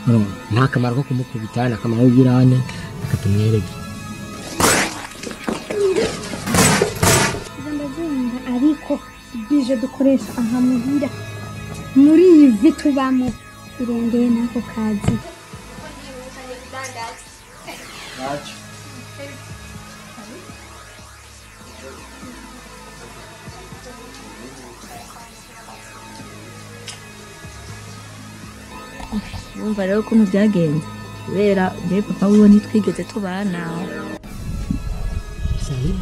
Nta kamaro ko kumukubita, nta kamaro kugirane, reka tumwereke. Ndabyumva ariko bije dukoresha aha muhira muri iyi vi tubamo irengeye n'ako kazi. Urumva rero ukuntu byagenze kubera njyewe papa wiwe ntitwigeze tubana. Salut.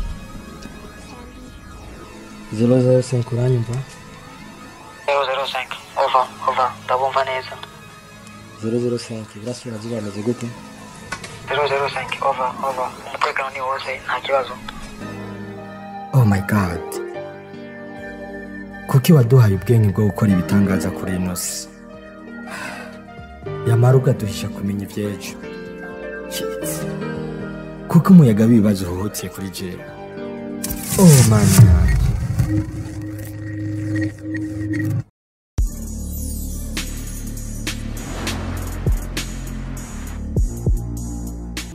005 uranyumva? 005 over over ndabumva neza. 005 Iburasirazuba bameze gute? 005 over over umutekano ni wose nta kibazo. Oh my God. Kuki waduhaye ubwenge bwo gukora ibitangaza kuri ino si? Yamara ugaduhisha kumenya ivy'ejo. Shit. Kuko umuyaga w'ibibazo uhuhutiye kuri jewe. Oh man yanjye.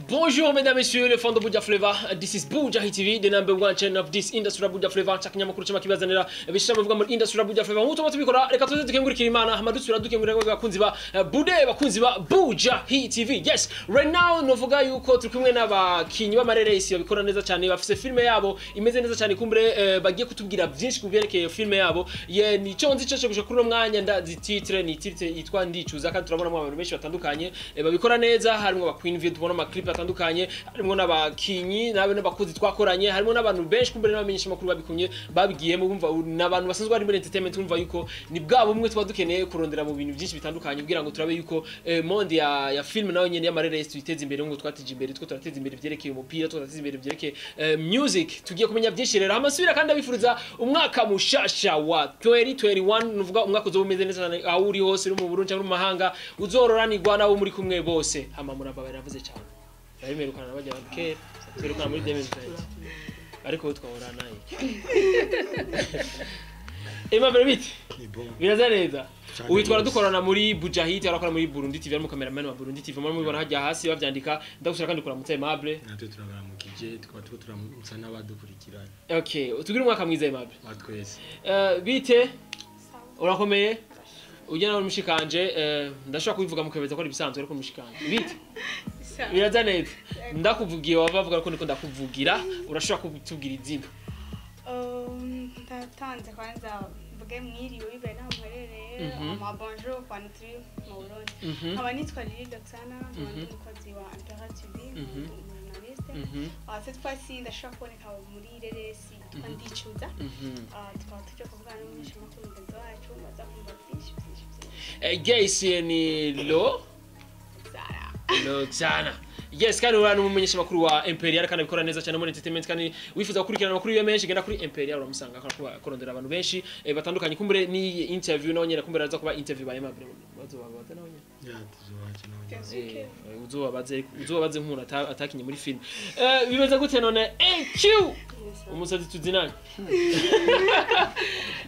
Bonjour mesdames, messieurs, les fans de Buja Flavor. This is Buja Hit TV, the number one channel of this industry Buja Flavor. Chakinyamakuru cy'amakibazanira bishira muvuga muri industry Buja Flavor. Nkuko tubikora, reka tuze dukengurikira Imana, hama dusubira dukengurira abakunzi ba Bude, bakunzi ba Buja Hit TV. Yes, right now novuga yuko turi kumwe n'abakinyi b'amareresi babikora neza cyane, bafise filme yabo imeze neza cyane, kumbure bagiye kutubwira byinshi kubyerekeye filme yabo. Ye nico nzi cece gushika kuri uno mwanya ndazi titre, ni titre yitwa Ndicuza, kandi turabona abantu benshi batandukanye babikora neza, harimo ba Queen V, tubona ama clip atandukanye, harimo n'abakinyi nabe n'abakozi twakoranye, harimo n'abantu benshi kumbere n'abamenyesha makuru babikunye babigiyemo, bumva n'abantu basanzwe bari muri entertainment, bumva yuko ni bwa bumwe tuba dukeneye kurondera mu bintu byinshi bitandukanye kugira ngo turabe yuko monde ya film nayo nyene y'amareresi tuyiteze imbere, ngo twatije imbere, two turateza imbere byerekeye umupira, turateza imbere byerekeye music. Tugiye kumenya byinshi rero, amasubira kandi abifuriza umwaka mushasha wa 2021, nuvuga umwaka uzoba umeze neza cyane aho uri hose, uri mu Burundi cyangwa mu mahanga, uzororanirwa nabo muri kumwe bose. Hama murava baravuze cyane baremerukana bajya kera twerukana muri 2020 ariko twahora naye. Emma bite biraza neza. Uwitwara dukorana muri Buja Hit, arakora muri Burundi TV, ari mu cameraman wa Burundi TV, muri mubibona hajya hasi bavyandika. Ndagusura kandi kuramutsa Aimable. Natwe turabaramukije, tukaba tuko turamutsa n'abadukurikirana. Okay, tugire umwaka mwiza Aimable. Batwese. Bite urakomeye? Ujya nawe mushikanje, ndashobora kubivuga mukebeza ko ari bisanzwe, ariko mushikanje bite biraza neza. Ndakuvugiye wabavuga ko niko ndakuvugira, urashobora kutubwira izina? Ndatanze kwanza mvuge mwiriwe bibaye naho muherereye, ama bonjour kwa turi mu Burundi. Nkaba nitwa Lili Doxana, nkaba ndi umukozi wa Impera TV, umujournaliste. Cette fois-ci ndashobora kuboneka muri reresi yitwa Ndicuza. Tukaba tuje kuvugana n'umumenyeshamakuru mugenzi wacu, baza kumva byinshi byinshi byinshi. Guys, ni Lo Loxana. Yes, kandi uri umumenyesha makuru wa Imperial, kandi abikora neza cyane muri entertainment, kandi wifuza gukurikirana amakuru yiwe menshi, genda kuri Imperial uramusanga, akora kurondera abantu benshi batandukanye. Kumbure ni interview nawe nyene, kumbure aza kuba interview ba Aimable, bazobabaza nawe nyene. Ya tuzobaje nawe nyene. Uzobabaze uzobabaze nk'umuntu atakinye muri film. Bimeze gute none? AQ umusazi tuzinanye.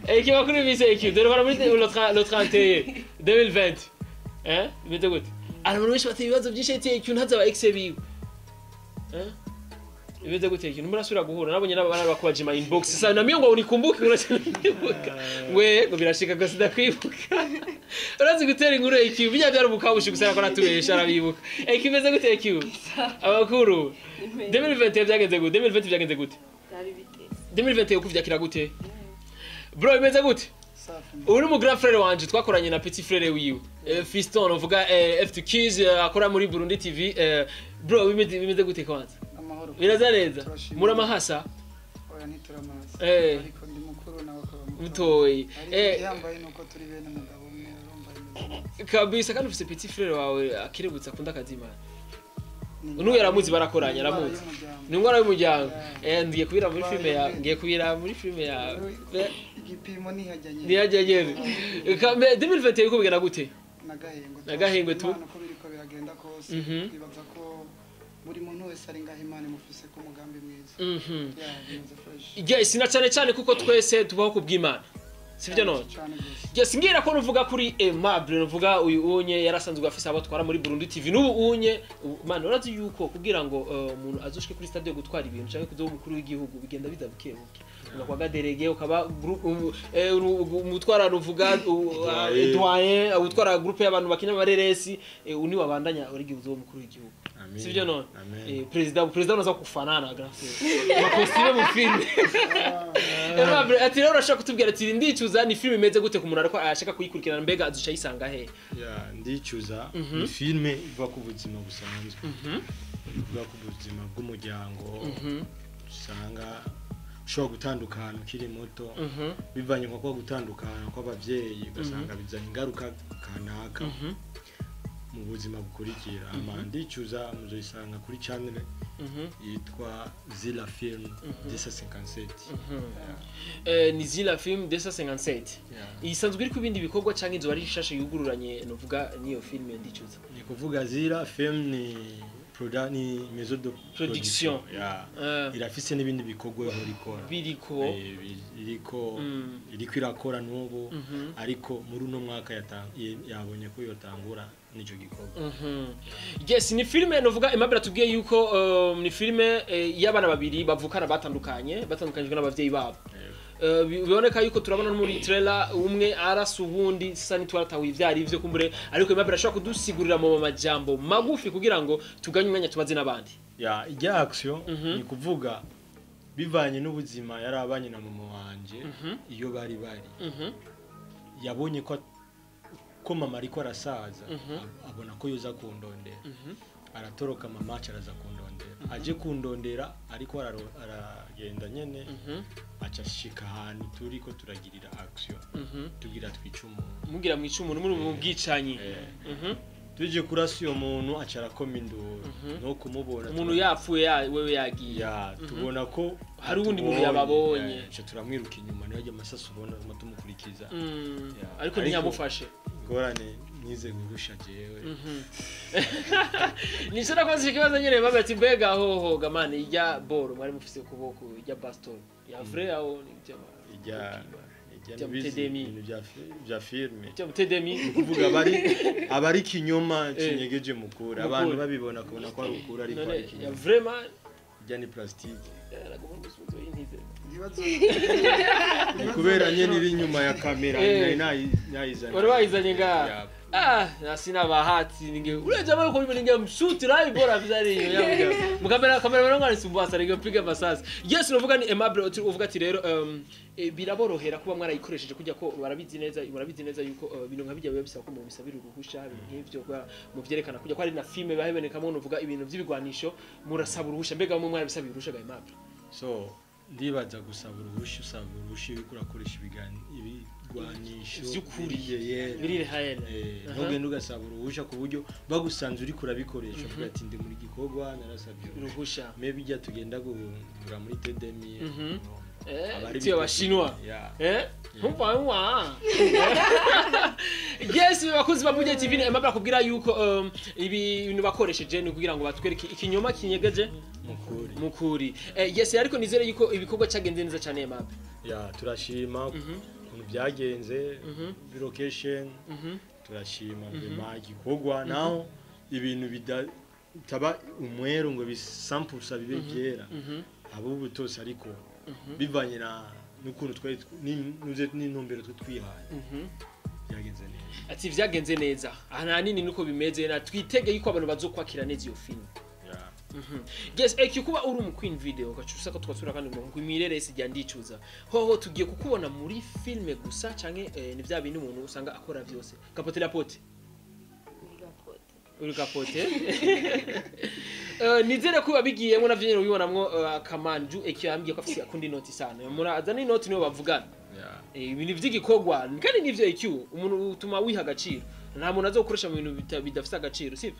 AQ bakuru bise AQ dore bara muri le 31 2020. Bimeze gute? Abantu benshi bateye ibibazo byinshi ati AQ ntaza aba ex biwe. Bimeze gute AQ? Ntimurasubira guhura? Nabonye n'abana bakubaje my inbox. Sasa na mimi ngo unikumbuke uracyibuka. Ngwe ngo birashika gose ndakwibuka. Urazi gutera inkuru AQ, bijya byari umukabushi gusa ko natubesha arabibuka. AQ bimeze gute AQ? Abakuru. 2020 byagenze gute? 2020 byagenze gute? Byari biteze. 2021 kuvyakira gute? Bro bimeze gute? Uri mu grand frère wanje twakoranye na petit frère wiwe Fiston, uvuga F2 Keys, akora muri Burundi TV. Bro bimeze gute kwanza? Amahoro. Biraza neza. Muramahasa? Oya ntituramahasa. Ariko ndi mukuru nawe akaba mutoyi. Yambaye nuko turi bene mugabo umwe, urumva bimeze kabisa. Kandi ufise petit frère wawe akirebutsa akunda akazimana. Unuye aramuzi, barakoranye, aramuzi. Ni ingwara y'umuryango. Ngiye kubira muri filme ya, ngiye kubira muri filme ya. Igipimo nihajyanye. Nihajyanye. 2021 uko bigenda gute? Nagahengwe. Nagahengwe tu. Imana uko biriko biragenda kose, twibaza ko buri muntu wese ari ngaho Imana imufise ko umugambi mwiza. Yeah, bimeze fresh. Yes, na cyane cyane kuko twese tubaho kubw'Imana. Sivyo none? Yes, ngira ko nuvuga kuri Aimable, nuvuga uyu unye yarasanzwe afise abo atwara muri Burundi TV n'ubu unye man urazi yuko kugira ngo umuntu azoshike kuri stade yo gutwara ibintu canke kuzoba umukuru w'igihugu bigenda biza buke buke. Unakwaga délégué ukaba umutwara ruvuga doyen, utwara groupe y'abantu bakina amareresi, uni wabandanya uri gihugu uzoba umukuru w'igihugu. Sivyo none? President unaza kufanana grand frère. Makosime mu film. Aimable ati rero urashaka kutubwira ati ndicuza ni film imeze gute ku muntu ariko ashaka kuyikurikirana, mbega azuca yisanga he? Ya, ndicuza ni filme iva ku buzima busanzwe, iva ku buzima bw'umuryango. Usanga ushobora gutandukana ukiri muto, bivanye nko gutandukana kw'abavyeyi, ugasanga bizanye ingaruka kanaka mu buzima bukurikira. Ama ndicuza muzoyisanga kuri channel yitwa Zila Film 257. Ni Zila Film 257 isanzwe iri ku bindi bikorwa canke inzu ari nshasha yugururanye, nuvuga niyo film ndicuza? Ni kuvuga Zila Film ni ni maison de production. Ya, irafise n'ibindi bikorwa ihora ikora. Biriko Iriko iriko irakora n'ubu, ariko muri uno mwaka yabonye ko yotangura n'ico gikorwa. Yes, ni filme nuvuga Aimable atubwiye yuko ni filme y'abana babiri bavukana batandukanye, batandukanyijwe n'abavyeyi babo. Biboneka yuko turabona no muri trailer umwe arasa uwundi, sasa ntitwaratahuye ivyari ivyo kumbure, ariko Aimable ashobora kudusigurira mu majambo magufi kugira ngo tuganye umwanya tubaze n'abandi. Ya, ijya action ni kuvuga bivanye n'ubuzima yari abanye na mama wanje iyo bari yabonye ko mama ariko arasaza, abona ko yoza kundondera, aratoroka mama aca araza kundondera, aje kundondera ariko aragenda nyene, aca ashika ahantu turiko turagirira action, tugira twica umuntu. Mugira mwica umuntu muri mu bwicanyi. Tuje kurasa uyo muntu aca arakoma induru no kumubona umuntu yapfuye wewe yagiye. Ya, tubona ko hari uwundi muntu yababonye. Aca turamwiruka inyuma, niyo amasasu ubona tuma tumukurikiza. Ariko ntiyamufashe. Ingorane nize guhusha jewe. Nishobora kubaza ikibazo nyene babe ati mbega hoho gamani ijya boro mwari mufise ukuboko ijya baston ya vrai aho ni ijya Ijya nibizi mutedemi. ibintu bya filme. Ijya mutedemi. Kuvuga abari kinyoma kinyegeje mukura abantu Mukura. babibona kubona ko ari ukuri, ariko None ari ya kinyoma vraiment ijya ni plastique. Yaragomba gusubiza intize. Ni kubera nyene iri inyuma ya kamera nari nayizanye. Wari wayizanye nga Ya. Ah, na sina bahati ninge ule jamaa yuko mimi ninge mshuti live bora bizari hiyo yangu. Mkamera kamera wangu alisumbua sana ningepiga masasi. Yes, unavuga ni Aimable uvuga ati rero biraborohera kuba mwarayikoresheje kujya ko barabizi neza yuko ibintu nka bijya biba bisaba ko mu bisabira uruhusha ibintu nk'ivyo kwa mu vyerekana kujya ko ari na filme bahebonekamo, uvuga ibintu vy'ibigwanisho murasaba uruhusha, mbega mwe mwarabisabira uruhusha ga Aimable? So ndibaza gusaba uruhusha, usaba uruhusha iyo uriko urakoresha ibigwanisho Vy'ukuri. biri Biri réel. Ntugende ugasaba uruhusha ku buryo bagusanze uriko urabikoresha uvuga ati ndi muri gikorwa narasabye uruhusha. Maybe ijya tugenda guhura muri tedemi. Abari Tiyo abashinwa. Yeah. Ntumva nwa. Yes, bakunzi ba Buja TV, ni Aimable akubwira yuko ibi bintu bakoresheje ni kugira ngo batwereke ikinyoma kinyegeje mukuri. Mukuri. Yes, ariko nizere yuko ibikorwa cyagenze neza cyane Aimable. Ya, turashima ukuntu byagenze, location turashima vraiment igikorwa, naho ibintu bitaba umweru ngo bisampusa bibe byera abo ubutose, ariko bivanye na n'ukuntu twari n'intumbero twe twihaye byagenze neza. Ati vyagenze neza. Ahanini nuko bimeze na twitege yuko abantu bazokwakira neza iyo film. Ya. Yes, kuba uri umu queen video ugaca usaka twasura kandi ngo imireresi rya ndicuza. Hoho tugiye kukubona muri filme gusa canke ni vya bintu umuntu usanga akora vyose. Kapote la pote. Uri kapote. Nizere ko babigiyemo navyo nyene ubibonamwo akamanju ekiyambwiye ko afise akundi inoti sana. Mura azana inoti niyo bavugana. Ya. Ibintu vy'igikorwa kandi nivyo EQ umuntu utuma wiha agaciro. Nta muntu azokoresha mu bintu bidafise agaciro, sivyo?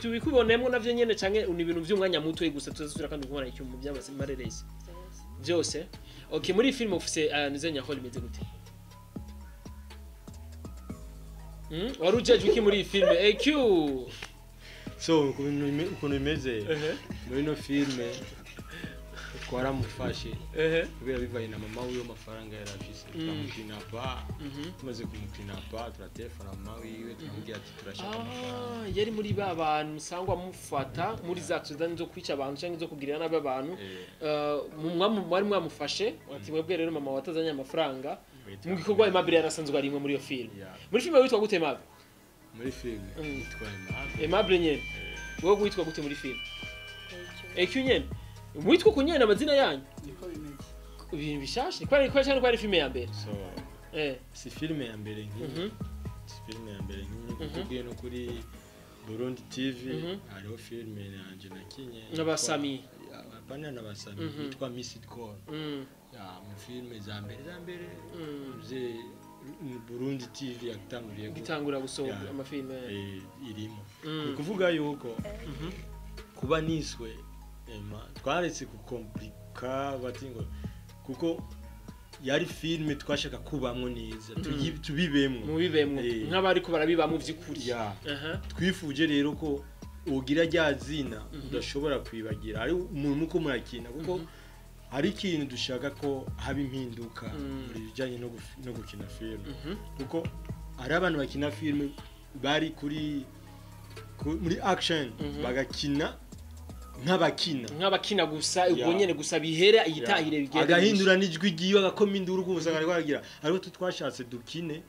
Tubikubonemo navyo nyene canke ni ibintu vy'umwanya muto gusa tuzasubira kandi kubona EQ mu by'abasi mareresi byose. Okay, muri film ufise nizenya hall imeze gute? Wari ujejwe iki muri iyi film EQ? So ukuntu bimeze muri ino filme Twaramufashe Ehe. kubera bivaye na mama wiwe, amafaranga yari afise, turamukidnapa. Tumaze kumukidnapa, turatelefona mama wiwe, turamubwira ati turashaka amafaranga. Ah, yari muri ba bantu musangwa mufata muri za accident zo kwica abantu cyangwa zo kugirira nabi abantu. Mwari mwamufashe, ati mwebwe rero mama watazanye amafaranga mu gikorwa. Aimable yarasanzwe arimwe muri iyo film. Yeah. Muri film witwa gute, Aimable? Muri filime yitwa Aimable. Aimable nyene. Wowe witwa gute muri film? EQ nyene mwitwa uko nyene amazina yanyu? Niko bimeze. Ibintu bishasha ko ari ko cyane ko ari film ya mbere. So si filime ya mbere nk'iyi. Si filime ya mbere nk'iyi, kuko ugiye no kuri Burundi TV hariho filime yanjye nakinye N'Abasami. Apana n'Abasami, yitwa Missed Call. Ya, mu filime za mbere za mbere ze Burundi TV yatanguriye gitangura gusohora amafilme. Irimo. Ni kuvuga yuko kuba niswe Emma, twaretse gukomplika bati ngo kuko yari filime twashaka kubamwo neza, tubibemwo. Mubibemwo nk'abariko barabibamwo vy'ukuri. Ya. Twifuje rero ko ugira rya zina udashobora kwibagira ari umuntu uko murakina, kuko hari ikintu dushaka ko haba impinduka muri bijyanye no gukina filime, kuko hari abantu bakina filime bari kuri muri action, bagakina nk'abakina. Nk'abakina gusa ubwo nyene gusa, bihera yitahire bigende. Agahindura n'ijwi ryiwe, agakoma induru ugasanga ariko aragira. Ariko twe twashatse dukine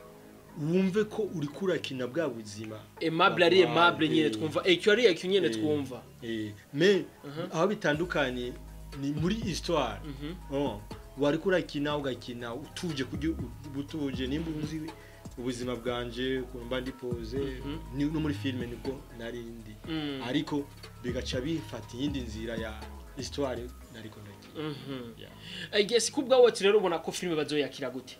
wumve ko uriko urakina bwa buzima. Aimable ari Aimable nyene twumva, EQ ari EQ nyene twumva. Mais aho bitandukanye ni muri histoire. Oh, wariko urakina, ugakina utuje, kurya utuje. Nimba uzi ubuzima bwanje ukuntu mba ndi posé, no muri filime nibwo nari ndi, ariko bigaca bifata iyindi nzira ya histoire nariko ndakina. Yeah. Yes, kubwawe ati rero ubona ko filime bazoyakira gute?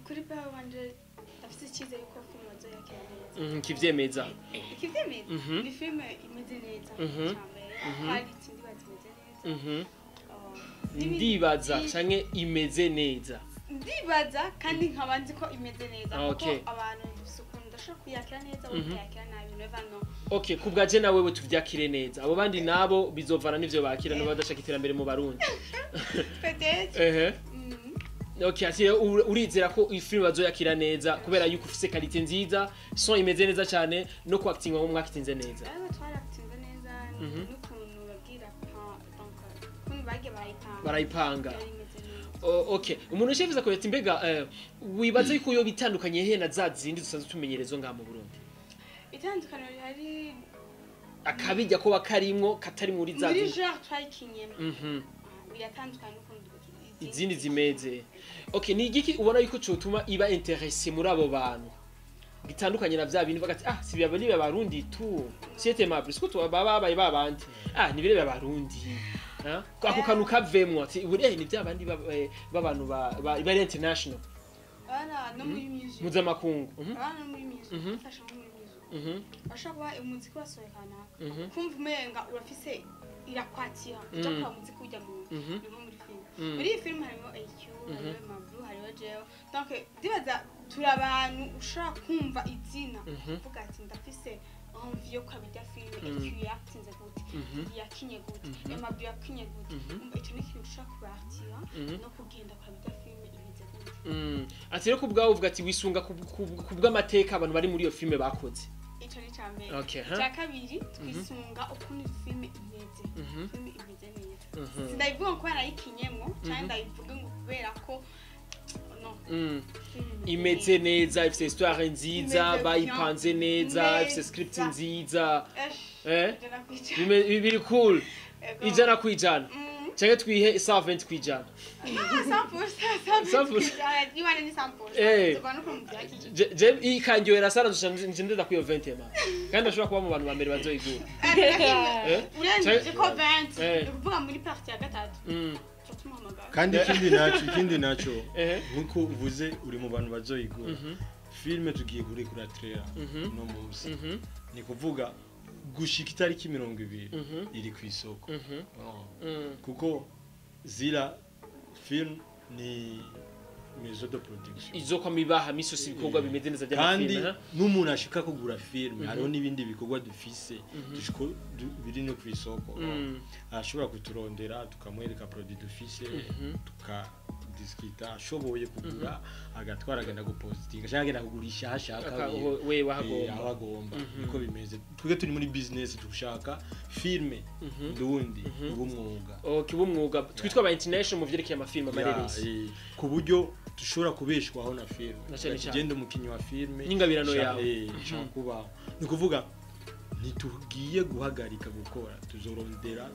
Kuri bwawe wanje ndafite icyizere ko filime bazoyakira neza. Kivyemeza. Ikivyemeza ni filime imeze neza cyane, quality ndibaza imeze neza. Ndibaza canke imeze neza? Ndibaza kandi nkaba nzi ko imeze neza, kuko abantu dufise ukuntu ndashobora kuyakira neza, wowe ukayakira nabi, never know. Okay, kubwa je na wewe tuvyakire neza, abo bandi nabo bizovana n'ivyo bakira no badashaka iterambere mu Barundi. Peut-être. Okay, ati rero urizera ko iyi filime bazoyakira neza kubera yuko ufise qualité nziza, son imeze neza cyane, no kwactinga nko mwakitinze neza. Ariko twaratinze neza n'ukuntu babwira donc ukuntu bagiye barayipanga. Barayipanga. Yari imeze neza. Okay, umuntu ushifuza ko ati mbega wibaza yuko yo bitandukanye he na za zindi dusanzwe tumenyerezo ngaha mu Burundi? Itandukaniro rihari akabijya ko bakarimwo katari muri za muri zindi. Genre twayikinyemo biratandukanye n'ukuntu izindi zimeze. Okay, ni igiki ubona yuko cotuma iba intéressé muri abo bantu gitandukanye na vya bintu bagati ah, si biba ni abarundi tu c'est aimable siko tu baba babaye babandi, ah, ni birebe abarundi. Ah, ako kantu kavemwo ati buriya ni vya bandi b'abantu bari international. Abana no muri music. Mpuzamakungu. Abana no muri music, fasha nko muri music bashobora kuba umuziki wasohoye kanaka, kumva umenga urafise irakwakira uja kuraba umuziki ujya mu ni nko muri filime. Muri iyi filime harimo AQ, harimo Mabru, hariho Jeo, donc ndibaza turi abantu ushobora kumva izina uvuga ati ndafise envie yo kuraba irya filime. AQ yatinze gute? Yakinye gute? Mabru yakinye gute? Umva, ico ni ikintu ushobora kubatira no kugenda kuraba irya filime imeze gute. Ati rero kubwawe uvuga ati wisunga ku bw'amateka abantu bari muri iyo filime bakoze. Ico ni ca mbere. Okay, ha? Icya kabiri, twisunga ukuntu filime imeze. Filime imeze neza. Sindayivuga ngo kubera nayikinyemwo canke ndayivuge ngo kubera ko no. Filime imeze neza, ifise histoire nziza. Imeze Bayipanze neza. Neza. Ifise script nziza. Esh, 100%. Biri cool. Ego. 100%. Canke twihe 120%? Ah, 100%, 100%. 100%. Iwane ni 100%. Tugwa n'ukuntu vyakiye. Je ikanyohera sana nje ndenda kwiyo 20 ma kandi ndashobora kuba mu bantu ba mbere bazoyigura. Urengeje ko 20, ni ukuvuga muri partie ya gatatu tuca tumuhamagara. Kandi ikindi naco, nkuko uvuze uri mu bantu bazoyigura filime, tugiye kurekura trailer no munsi. Ni kuvuga gushika itariki 20 iri ku isoko. Oh. Kuko zira film ni maison de production izokwa mibaha misosi ibikorwa bimeze neza kandi by'amafilme. N'umuntu ashika kugura filme, hariho n'ibindi bikorwa dufise biri no ku isoko. Arashobora kuturondera, tukamwereka produit dufise, tukadiskita, ashoboye kugura agatwara, agenda gupostinga cyangwa agenda kugurisha aho ashaka. We wahagomba. Aho agomba. Niko bimeze, twebwe turi muri business, dushaka filme ndundi ubumwuga. Okay, b'umwuga twitwa aba international mu vyerekeye amafilme, amareresi. Ya, ku buryo dushobora kubeshwaho na filme. Na cyane cyane. Genda umukinnyi wa filme N'ingabirano yawe. Nshaka kubaho, ni ukuvuga ntitugiye guhagarika gukora, tuzorondera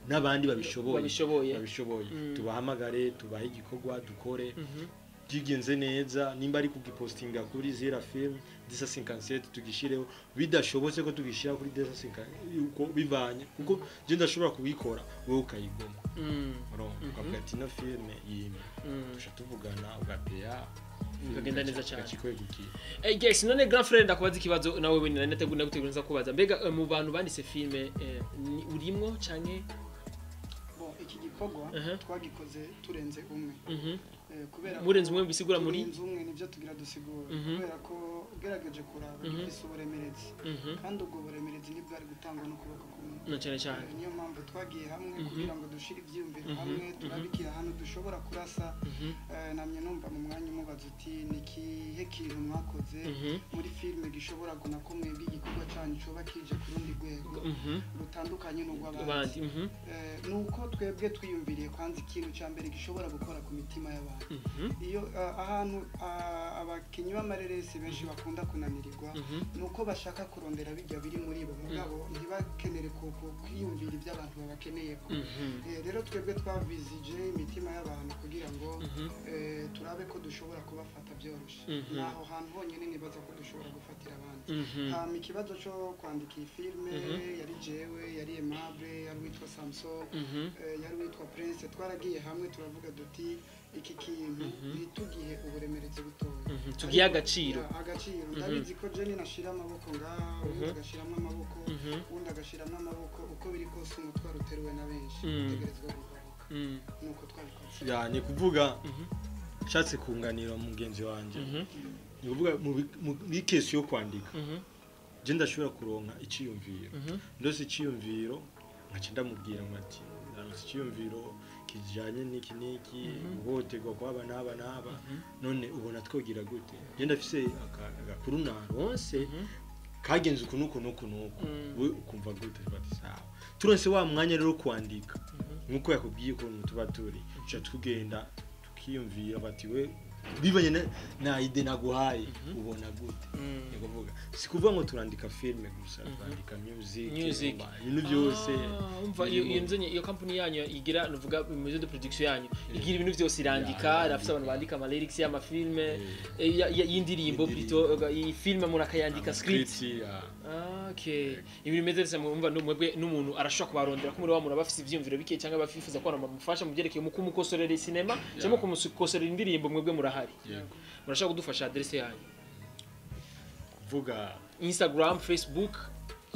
n'abandi babishoboye. Babishoboye. Babishoboye, tubahamagare, tubahe igikorwa dukore byigenze neza. Nimba ari kugipostinga kuri Zera Film 257, tugishireho. Bidashobotse ko tugishyira kuri 257, uko bivanye, kuko je ndashobora kubikora, wowe ukayigoma. Urumva, ukavuga ati ino filme yime, tuca tuvugana, ugapeya. Bikagenda neza cyane. Ugacikwegukira. Yes, none grand frère, ndakubaza ikibazo nawe wenyine nari nateguye, nagutegura nza kubaza. Mbega mu bantu banditse filme urimwo canke? Bon, iki gikorwa twagikoze turenze umwe. Kubera Murenze umwe bisigura muri? Turenze umwe, nibyo tugira dusigura. Kubera ko ugerageje kuraba, gifise uburemerezi, kandi ubwo buremerezi ntibwari gutangwa n'ukuboko kumwe. Na cyane cyane. Niyo mpamvu twagiye hamwe kugira ngo dushire ibyiyumviro hamwe, turabikira ahantu dushobora kurasa. Namye numva mu mwanya umubaza uti ni ikihe kintu mwakoze muri filime gishobora guna ko mwebwe igikorwa cyanyu coba kije ku rundi rwego rutandukanye n'urw'abandi. Abandi. Nuko twebwe twiyumviriye kwanza ikintu cya mbere gishobora gukora ku mitima y'abantu. Iyo ahantu abakinyi b'amareresi benshi bakunda kunanirirwa, nuko bashaka kurondera bijya biri muri bo, mugabo ntibakenere kwiyumvira ibyo abantu babakeneyeko. Rero twebwe twavizije imitima y'abantu kugira ngo turabe ko dushobora kubafata byoroshe. Naho hantu honyine nibaza ko dushobora gufatira abandi. Hama ikibazo cyo kwandika iyi filme, yari jewe, yari Aimable, yari uwitwa Samson, yari uwitwa Prince. Twaragiye hamwe turavuga duti iki kintu ntitugihe uburemerezi butoya. Tugihe Ariko, agaciro. Ya, agaciro. Ndabizi ko Jenny nashira amaboko ngaha, uwundi agashiramo amaboko, uwundi agashiramo amaboko, uko biri kose umutwaro uteruwe na benshi utegerezwa kugaruka. Nuko twabikoze. Ya, ni kuvuga nshatse kunganira mugenzi wanje, ni kuvuga muri case yo kwandika, je ndashobora kuronka iciyumviro, ndose iciyumviro nkaca ndamubwira ngo ati ndaronse iciyumviro kijanye n'iki n'iki, guhohoterwa kw'aba n'aba n'aba, none ubona twogira gute? Je ndafise agakuru naronse kagenze uku n'uku n'uku n'uku, we ukumva gute? Bati sawa. Turonse wa mwanya rero wo kwandika, nk'uko yakubwiye ukuntu tuba turi, tuca tugenda tukiyumvira bati we bivanye na idée naguhaye, ubona gute? Ni kuvuga, si kuvuga ngo turandika filme gusa, turandika music. Music. Urumva, ibintu byose. Ah, umva iyo birimo. Iyo nzonye iyo company yanyu igira, nuvuga maison de production yanyu igira ibintu byose, irandika, Ya, irafise abantu bandika ama lyrics y'amafilme, y'indirimbo. Y'indirimbo. Plutôt iyi filme umuntu akayandika script. Script, ya. Ah, okay, ibintu bimeze neza. Mwumva mwebwe n'umuntu arashobora kubarondera ko muri wa muntu aba afise ivyiyumviro bike cyangwa abafifuza ko bamufasha mu byerekeye mu kumukosorera sinema cyangwa kumukosorera indirimbo, mwebwe murahari? Yego. Murashobora kudufasha adresse yanyu? Kuvuga Instagram, Facebook,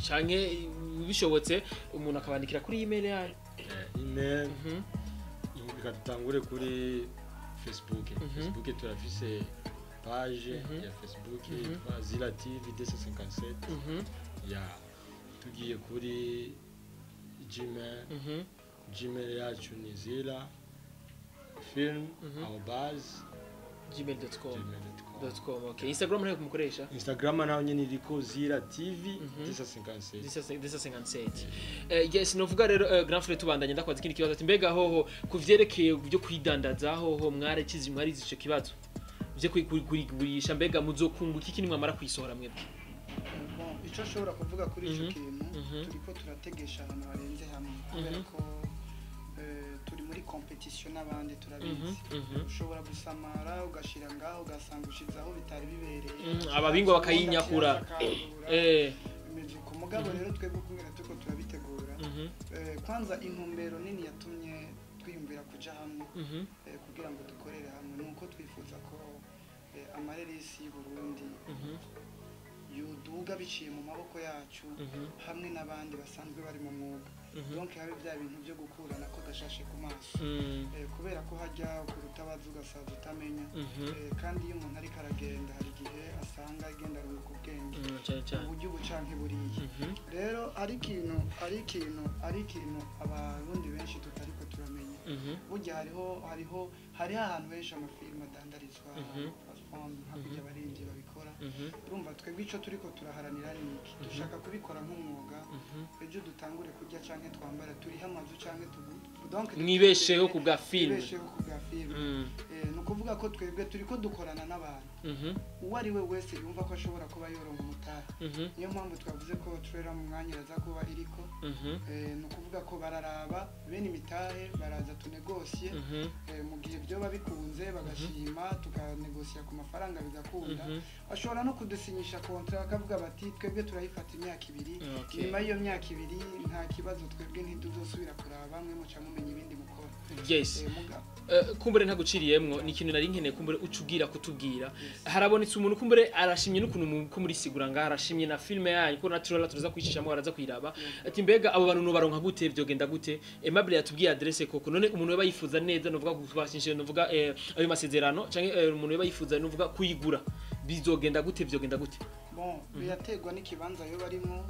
canke bishobotse umuntu akabandikira kuri email yanyu. Email. Reka dutangure kuri Facebook. Facebook turafise page ya Facebook yitwa Zila TV 257. Ya, tugiye kuri Gmail, Gmail yacu ni zila film arobase gmail.com. gmail.com. .com, okay. Instagram ntayo kumukoresha? Instagram naho nyene iriko Zila TV 257. 257. Yes, novuga rero grand frère, tubandanye, ndakwaza ikindi kibazo ati mbega hoho kuvyerekeye byo kwidandaza, hoho mwarakize, mwarize ico kibazo byo kurigurisha, mbega muzokunguka iki nimwamara kuyisohora mwebwe? Bon, icyo nshobora kuvuga kuri icyo kintu, turiko turategesha ahantu harenze hamwe, kubera ko turi muri competition n'abandi, turabizi. Ushobora gusamara ugashira ngaho, ugasanga ushize aho bitari bibereye. Ababingwa bakayinyakura. Akandura, bimeze uko. Mugabo rero twebwe ukungene turiko turabitegura, kwanza intumbero nini yatumye twiyumvira kuja hamwe kugira ngo dukorere hamwe, ni uko twifuza ko amareresi y'u Burundi yoduga biciye mu maboko yacu hamwe n'abandi basanzwe bari mu mwuga. Donc habe bya bintu byo gukurana ko gashashe ku maso, kubera ko hajya kurutabaza ugasaza utamenya. Kandi iyo umuntu ariko aragenda hari igihe asanga agenda arunguka ubwenge uburyo ubucanke buriye. Rero ari ikintu abarundi benshi tutariko turamenya. Burya hariho ahantu henshi amafilime adandarizwa, platform hakurya abaririmbyi babikora. Urumva twebwe ico turiko turaharanira ni iki? Dushaka kubikora nk'umwuga, ejo dutangure kurya canke twambara, turiho amazu canke donc mwibesheho ku bwa film. Ni ukuvuga ko twebwe turiko dukorana n'abantu, uwo ari we wese yumva ko ashobora kuba yoronka umutahe. Niyo mpamvu twavuze ko trailer mu mwanya iraza kuba iriko. Ni ukuvuga ko bararaba bene imitahe, baraza tunegosiye, mu gihe byoba bikunze bagashima, tukanegosiya ku mafaranga bigakunda. Bashobora no kudusinyisha contrat bakavuga bati twebwe turayifata imyaka 2, nyuma y'iyo myaka 2 nta kibazo, twebwe ntituzosubira kuraba, mwe muca mumenya ibindi mukora. Yes. Kumbure ntaguciriyemwo, ni ikintu nari nkeneye kumbure ucugira kutubwira. Harabonetse umuntu kumbure arashimye n'ukuntu ko muri sigura ngaha, arashimye na filme yanyu ko na trailer tuza kwicishamo, araza kuyiraba. Ati mbega abo bantu no baronka gute, vyogenda gute? Aimable yatubwiye adresse koko. None umuntu yaba yifuza neza novuga kubashinje novuga ayo masezerano canke umuntu yaba yifuza novuga kuyigura, bizogenda gute, vyogenda gute? Bon, biraterwa n'ikibanza yo barimo.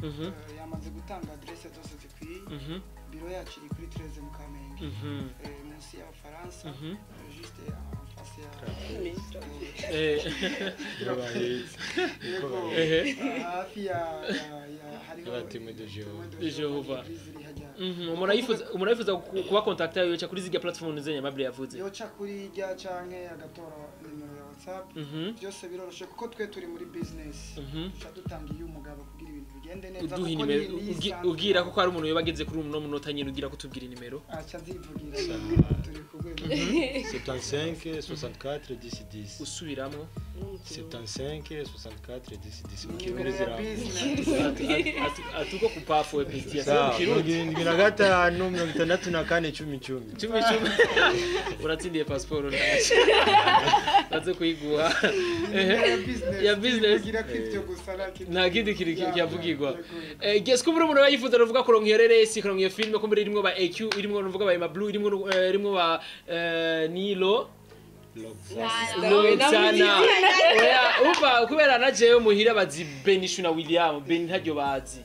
Yamaze gutanga adresse zose zikwiye. Biro yacu iri kuri 13 mu Kamenge, munsi y'Abafaransa, juste en face ya hafi ya hariho Témoin de Jehova. Umuntu yifuza kuba contacta yoca kuri zirya platform zenye Aimable yavuze, yoca kuri irya canke agatora nimero ya WhatsApp. Byose biroroshe kuko twe turi muri business, duca dutanga iyo umugabo kugira ibintu bigende neza. Uduha nimero ugira kuko hari umuntu yobageze kuri uno munota nyine ugira kutubwira nimero. Aca nzivugira turi kumwe. 75 64 10 10. Usubiramo. 75 64 10 10. Mu Nimero Kirundi ya zira business. Atuko kupafu we piti Sawa, ya Kirundi. 75 64 10 10. 10 10. Uratsindiye passport ndaje. Baze kuyiguha. Ya business. Kugira ko ivyo gusa nta kindi kiri kiyavugirwa. Guess kumbura umuntu yifuza ruvuga kuronka iyo reresi, kuronka iyo filme, kumbura irimwo ba AQ, irimwo ruvuga ba Emma Blue, irimwo ba Nilo Loxana. Oya, uba kubera na jewe muhira bazi Benishu na William, Ben ntaryo bazi.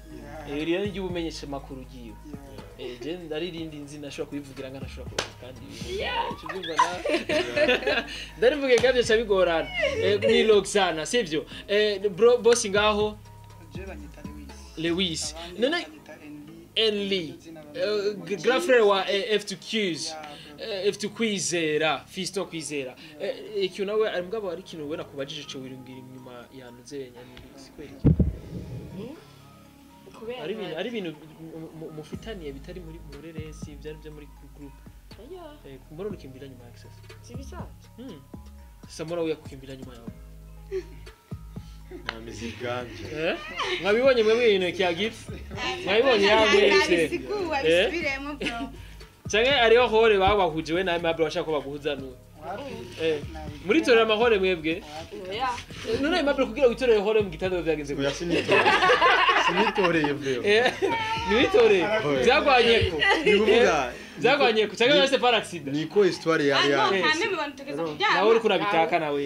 Rero ni ubumenyesha makuru giyo. Je ndarindi nzi nashobora kubivugira nga nashobora kuronka kandi. Cyubyumva na. Ndarivuge gavye cyabigorana. Ni Loxana, sivyo? Bro boss ngaho Je banyita Lewis. Lewis. None Enli. Grand frère wa F2Qs. F2 Kwizera, Fiston Kwizera. Icyo nawe ari mugabo ari kintu we nakubajije cyo wirumbira inyuma yanuze nyamiri sikweri. Ari ibintu mufitaniye bitari muri mureresi byari byo muri group. Yeah. Mbona ukimbira nyuma ya access? Sibisanzwe. Samora uya kukimbira nyuma yawe. Na miziganje. Mwabibonye mwebwe ibintu kya gift? Mwabibonye yamwese. Bisikuwa bisubiremo bro. Canke ariho hore babahuje we na Aimable bashaka ko baguhuza nuwe. Muri torera amahore mwebwe. None Aimable kugira witorere hore mu gitanda byagenze gute? Oya sinitoreye. Sinitoreye bro. Niwitoreye. Byagwanyeko. Ni kuvuga byagwanyeko cyangwa yose par accident. Niko histoire yari ya. Nawe uri kurabitaka nawe.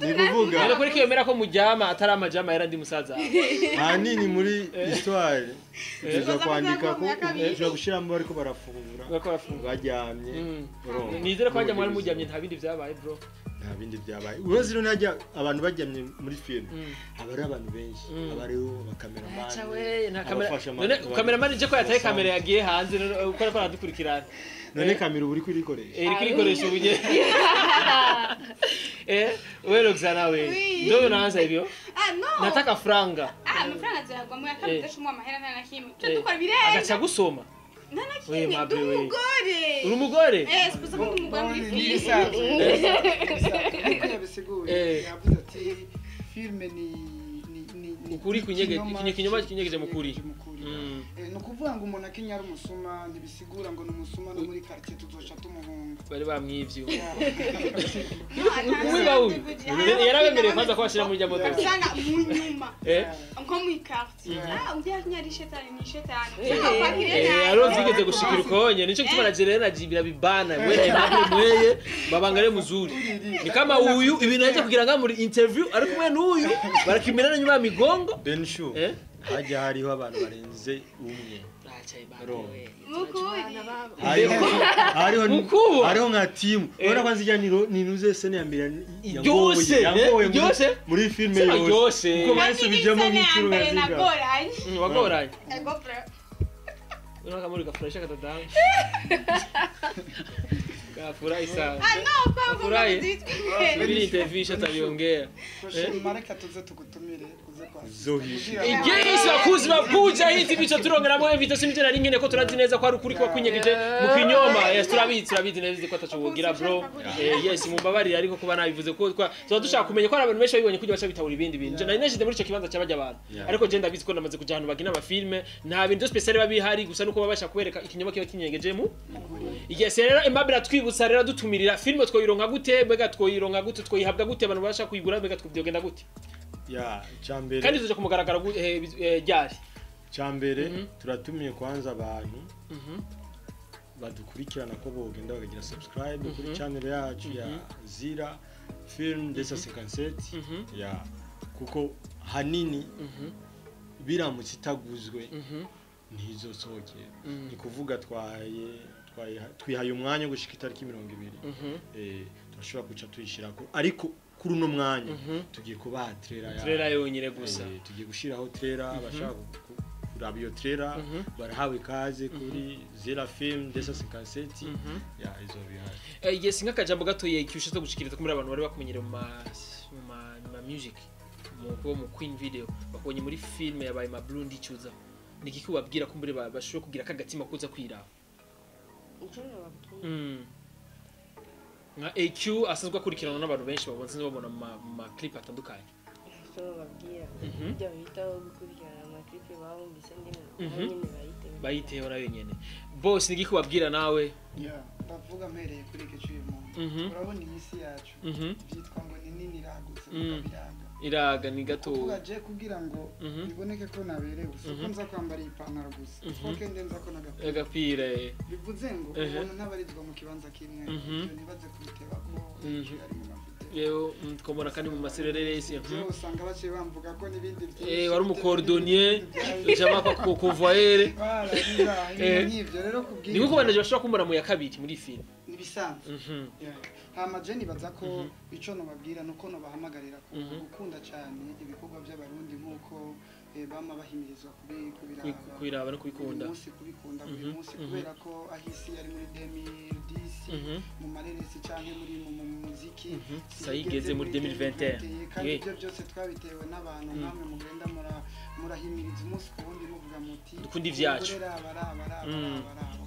Ni kuvuga. None kuri kiyemera ko mujyama atari amajama yara ndi musaza. Hanini muri histoire uza kwandika ko uja gushiramo ariko barafungura. Baryamye. Nizere ko hajya mwari mujyamye nta bindi byabaye bro. Nta bindi byabaye. Urazi rero najya abantu bajyamye muri film. Aba ari abantu benshi, aba ari abakameramani. Nta kamera. None kameramani je ko yataye kamera yagiye hanze uko ariko aradukurikirana. None kamera uri kurikoresha. Iri kurikoresha ubunye. We Roxana we. Ndio unaanza hivyo? Ah no. Nataka franga. Ah, amafaranga ziragwa ya kamera shumwa amahera nta na kimwe. Cyo dukora birenze. Agaca gusoma. Nta na kimwe. Ndi umugore. Uri umugore? Sipuza ko ndi umugore muri film. Niko yabisiguye. Yavuze ati filme ni ukuri kunyege ikinyoma kinyegeje mukuri. Ni ukuvuga ngo umuntu akinya ari umusuma ntibisigura ngo ni umusuma no muri quartier tuzoca tumuhunga. Bari bamwivye. Yarabemereye kwanza kubashira muri modoka. Usanga mu nyuma. Nko mu quartier. Ujya akinya ari shetani ni shetani. Aro zigeze gushikira ukonye nico gituma na Jerena jibira bibana mwene nabwe mweye babangare muzuri. Ni kama uyu ibintu yaje kugira nga muri interview ari kumwe n'uyu barakimirana nyuma ya migongo. Benshu. Hajya hariho abantu barenze umwe. Hariho nka team. Urabona kwanza ijya ninuze sene ya mbere yangoye muri filme yose. Uko basubijemo nk'icuru nkaziga. Wagoranye. Urabona kamuri gafurahisha katadanga. Kafurahi sana. Kafurahi. Mimi interview shatabiongea. Mareka tuze tukutumire uze kwa. Yes, bakuzi bakuja hizi bicho turongeramo invitation nje nari ngene ko turazi neza ko ari ukuri kwa kwinyegeje mu kinyoma. Yes, turabizi neza ko atacobogira bro. Yes, mumbabarira ariko kuba nabivuze ko tuba dushaka kumenya ko ari abantu benshi babibonye kujya bacha bitahura ibindi bintu. Nari nashize muri ico kibanza cyabajya abantu. Ariko je ndabizi ko namaze kuja ahantu bagina ama filme nta bintu special babihari gusa nuko babasha kubereka ikinyoma kiba kinyegeje mu. Yes, rero Aimable atwibutsa rero dutumirira filme twoyironka gute mbega twoyironka gute twoyihabwa gute abantu basha kuyigura mbega twobyogenda gute. Ya cyambere kandi tuje kumugaragara ryari cyambere turatumiye kwanza abantu badukurikirana ko bogenda bakagira subscribe kuri channel yacu ya Zira Film desa 57 ya kuko hanini biramutse itaguzwe ntizosohokera. Ni kuvuga twihaye umwanya gushika itariki 20 turashobora guca tuyishirako ariko kuri uno mwanya tugiye kubaha trailer yonyine gusa. Tugiye gushiraho trailer abashaka kuraba iyo trailer barahawe ikaze kuri Zira Film desa 57 ya izo bihari. Yes, nk'akajambo gatoye kyushatse gushikiriza kumuri abantu bari bakumenyere mu ma music mu Queen Video bakubonye muri film yabaye ma Blue ndicuza niki kubabwira ko muri bashobora kugira kagatima kuza kwiraba. Nka AQ asanzwe akurikirana n'abantu benshi babonze babona ma clip atandukanye. Bababwira ibyo bitaho gukurikirana ama clip babumvise ndimo nyine bayiteho nayo nyene. Boss niki kubabwira nawe? Ndavuga mpereye kuri iki cyuyu muntu. Urabona iyi si yacu byitwa ngo ni nini iragutse mukabiraga. Iraga ni gato. Kuvuga je kugira ngo biboneke ko naberewe uko nza kwambara ipantaro gusa. Uko nde nza ko nagapira. Agapira. Bivuze ngo umuntu ntabarizwa mu kibanza kimwe. Ibyo nibaze kubiteba ko ari mu mafite. Yeo twabona kandi mu masereresi. Usanga baciye bamvuga ko nibindi byinshi. Wari umucordonnier, jama kwa convoyeur. Nivyo rero kubwira. Ni kuko banaje bashobora kumbura mu ya kabiri muri film. Nibisanzwe. Hama je nibaza ko ico nobabwira nuko nobahamagarira gukunda cyane ibikorwa by'abarundi nkuko bama bahimirizwa kubiraba no kubikunda. Umunsi kubikunda buri munsi kubera ko ahisi yari muri 2010 mu mareresi canke muri mu muziki sayigeze muri 2021. Kandi ibyo byose twabitewe n'abantu namwe mugenda murahimiriza umunsi ku wundi muvuga muti dukunda ivyacu.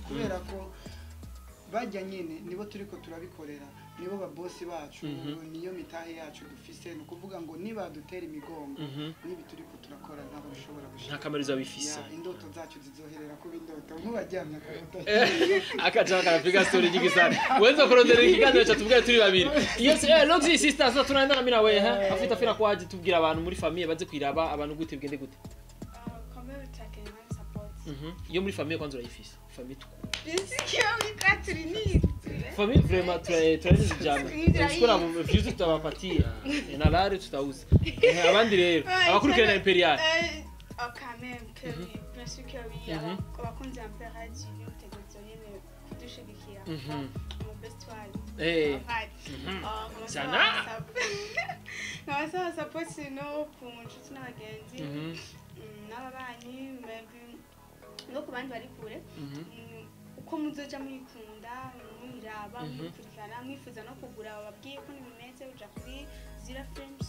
Kubera ko bajya nyine nibo turiko turabikorera nibo ba boss bacu niyo mitahe yacu dufise no kuvuga ngo niba dutera imigongo nibi turiko turakora ntabwo bishobora gushika nta kamera zabifise indoto zacu zizoherera kuba indoto nkubajyamye akarota akaja karapiga story nyingi sana wenza kurondera ikiganiro cyatubwira turi babiri. Yes, Loxy sister so tunaenda na mimi na wewe afita fira kwaje tubwira abantu muri famille baze kwiraba abantu gute bigende gute. Iyo muri famille kwanza urayifise famille tuku famille vraiment turazi jana tukora mu views tutabapatia na lare tutauza abandi rero abakurikirana Imperial quand même bien sûr que oui abakunzi Imperial TV mutegerezwa nyene kudushigikira mu best one sana nkabasaba support no ku nshuti n'abagenzi n'ababanyi maybe no ku bandi bari kure uko muzoja muyikunda muyiraba muyikurikirana mwifuza no kugura bababwiye ko nibimeze uja kuri Zira Films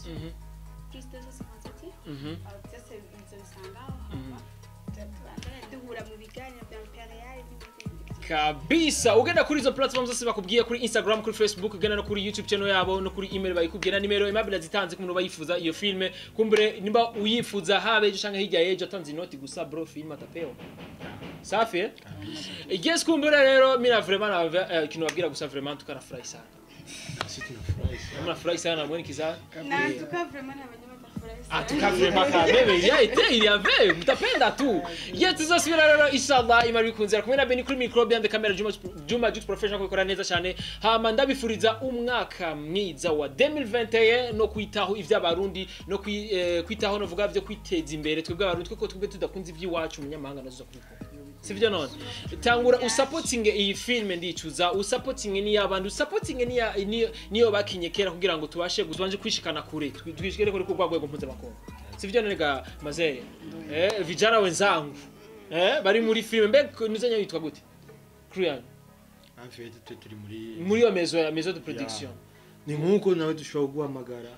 plus 257 byose bizobisanga aho duhura mu biganiro bya Imperial n'ibindi. Kabisa. Ugenda kuri izo platform zose bakubwiye, kuri Instagram, kuri Facebook, ugenda no kuri YouTube channel yabo, no kuri email bayikubwiye, na nimero Aimable azitanze ku muntu bayifuza iyo filme. Kumbure nimba uyifuza, habe ejo canke hirya y'ejo, atanze inoti gusa, bro, film atapewa. Safi, eh? Yes, kumbure rero mina vraiment na ikintu babwira gusa, vraiment tukanafurahi sana. Sisi tunafurahi sana. Mnafurahi sana mweni kiza. Na en tout cas vraiment nabonye batafurahi En tout cas, vraiment, quand même, il y a été, il y avait, mutapenda tu. Yes, tuzosubira rero inshallah Imana bikunze. Kumwe na Beni kuri micro, behind the camera Juma, Juma Jux Professional, kubikora neza cyane. Hama ndabifuriza umwaka mwiza wa 2021, no kwitaho ivy'abarundi, no kwitaho, no vuga vyo kwiteza imbere twebwe abarundi, kuko twebwe tudakunze ivy'iwacu, umunyamahanga nazo kubikora. Sivyo none? Tangura usupporting iyi film Ndicuza, usupporting ni y'abandi, usupporting ni niyo bakinye kera, kugira ngo tubashe tubanje kwishikana kure, twishikire kuri kwa rwego mpuzamakungu. Sivyo none ga mazee? Vijana wenzangu bari muri film, mbe nuzenya yitwa gute crew yanyu? En fait, twe turi muri Muri iyo maison ya maison de production. Ni nkuko nawe dushobora guhamagara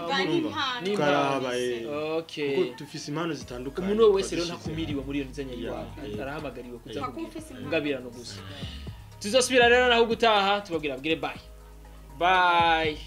Bari impano. Ni tukaraba, kuko dufise impano zitandukanye. Umuntu wese rero twadushize ntakumiriwe muri iyo nzenya yiwawe, arahamagariwe kuza Paka kugira ufise impano. ngabirano gusa. Tuzosubira rero naho gutaha, tubabwira bwire bye bye.